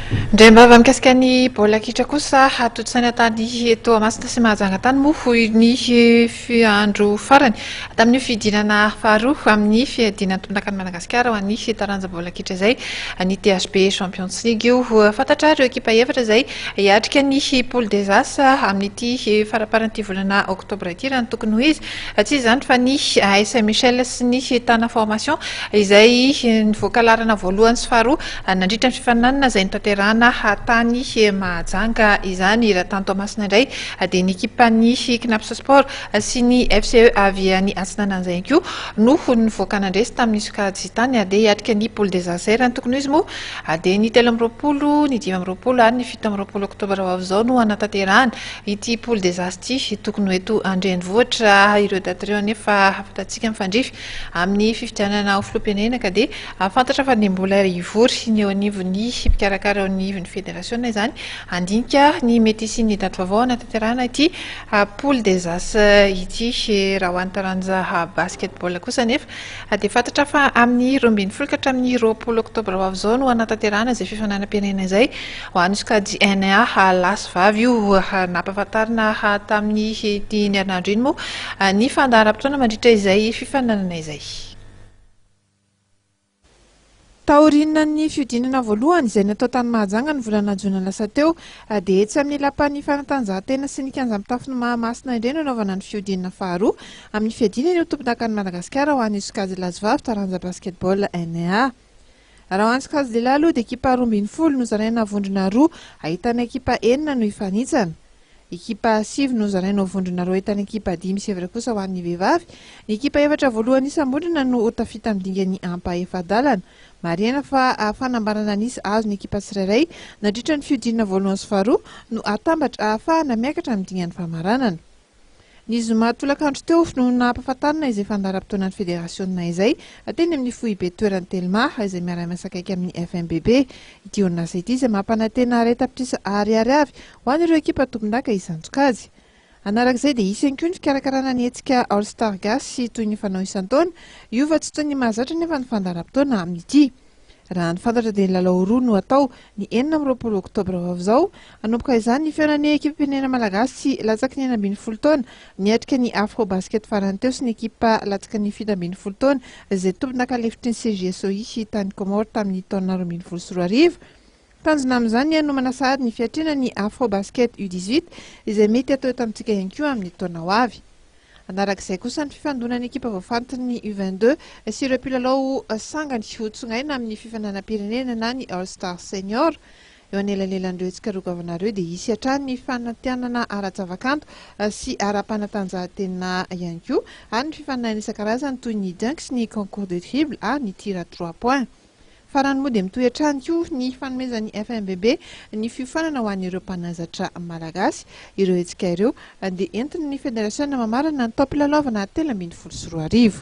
Indray am-bava mikasika ny baolina kitra kosa, tontosaina tany Toamasina sy Mahajanga tany moa ny andro farany tamin'io fihodinana faharoa amin'ny fiadiana ny tompondakan'i Madagasikara ho an'ny taranja baolina kitra izay, ny THB Champions League io. Fantatra ireo ekipa efatra izay hiatrika ny Poule des As amin'ity faramparan'ity volana oktobra ity raha ny tokony ho izy. Tsy iza izany fa ny AS Saint Michel sy ny Tana Formation izay nivoaka laharana voalohany sy faharoa nandritra ny fifaninanana izay notanterahana tany Mahajanga izany. Raha tany Toamasina indray dia ny ekipan'ny Cnaps Sport sy ny FCE avy any Atsinanana izay ihany koa no nivoaka nandresy tamin'ny sokajy tany dia hiatrika ny Poule des As. Raha ny tokony ho izy moa dia ny 23, ny 25 ary ny 27 oktobra ho avy izao no hanatanterahana Ity Poule des As ity tokony ho eto an-drenivohitra. Ireo daty ireo anefa fantatsika mifandrify amin'ny fifidianana ho filoham-pirenena ka dia fantatra fa dia mbola hivory ny eo anivon'ny mpikarakara eo anivon'ny federasiona izany handinika ny mety hisian'ny daty vaovao hanatanterahana ity Poule des As ity. Raha ho an'ny taranja basketball kosa anefa dia fantatra fa amin'ny 12 ka hatramin'ny 20 oktobra ho avy izao no hanatanterahana izay fifaninanam-pirenena izay ho an'ny sokajy NA lahy sy vavy io. Nampahafantarina tamin'ny iny herinandro iny moa ny fandaharam-potoana mandritra izay fifaninanana izay. Taorian'ny fihodinana voalohany izay natao tany Mahajanga ny volana jona lasa teo dia etsy amin'ny lapan'ny fanatanjahantena sy ny kianja mitafon'i Mahamasina indray no hanaovana ny fihodinana faharoa amin'ny fiadiana ny ho tompondakan'i Madagasikara ho an'ny sokajy lahy sy vavy taranja basketball NA. Raha ho an'ny sokajy lehilahy aloha dia ekipa 12 nozaraina vondrona roa ahitana ekipa enina no hifanitsana. Ekipa sivy nozaraina ho vondrona roa ahitana ekipa dimy sy efatra kosa ho an'ny vehivavy. Ny ekipa efatra voalohany isam-bondrona no ho tafita amin'ny dingan'ny ampahefa-dalana. Marihina fa fanambarana ny isa azon'ny ekipa tsirairay nandritra ny fihodinana voalohany sy faharoa no atambatra ahafahana miakatra amin'ny dingan'ny famaranana. Ny zoma tolakandro teo no nampahafantarina izay fandaharam-potoanan'ny federasionina izay teny amin'ny foibe toeran'ny Telma izay miara-miasa akaiky amin'ny FMBB. Ity orinasa ity izay mampanantena 1 tapitrisa ariary avy ho an'ireo ekipa tompondaka isan-tsokajy. Hanaraka izay dia hisy ihany koa ny fikarakarana ny hetsika All Star Gasy toy ny fanao isan-taona. Hiova tsy toy ny mahazatra anefa ny fandaharam-potoana amin'ity. Raha ny fantatra dia ny lalao roa no hatao ny 26 oktobra ho avy izao. Hanomboka izany ny fihaonan'ny ekipam-pirenena malagasy latsaky ny 16 taona niatrika ny Afrobasket farany teo sy ny ekipa latsaky ny 17 taona izay tompondaka lefitry ny CJSOI tany Comores tamin'ny taona 2012. Tanjona amin'izany ny hanomana sahady ny fiatrehana ny Afrobasket U 18 izay mety hatao eto amintsika ihany koa amin'ny taona ho avy. Hanaraka izay kosa ny fifandonan'ny ekipa voafantin'ny U 22 sy ireo mpilalao sangany hotsongaina amin'ny fifaninanam-pirenena na ny All Star Senior. Eo anelanelan'ireo hetsika roa goavana ireo dia hisy hatrany ny fanantenana ara-javakanto sy ara-panatanjahantena ihany koa ary ny fifaninanana isan-karazany toy ny dunk sy ny concours de dribble ary ny tir à trois points. Farany moa dia mitohy hatrany koa ny fanomezan'ny FMBB ny fiofanana ho an'ireo mpanazatra malagasy. Ireo hetsika ireo dia entin'ny federasiona mamarana ny taom-pilalaovana 2013.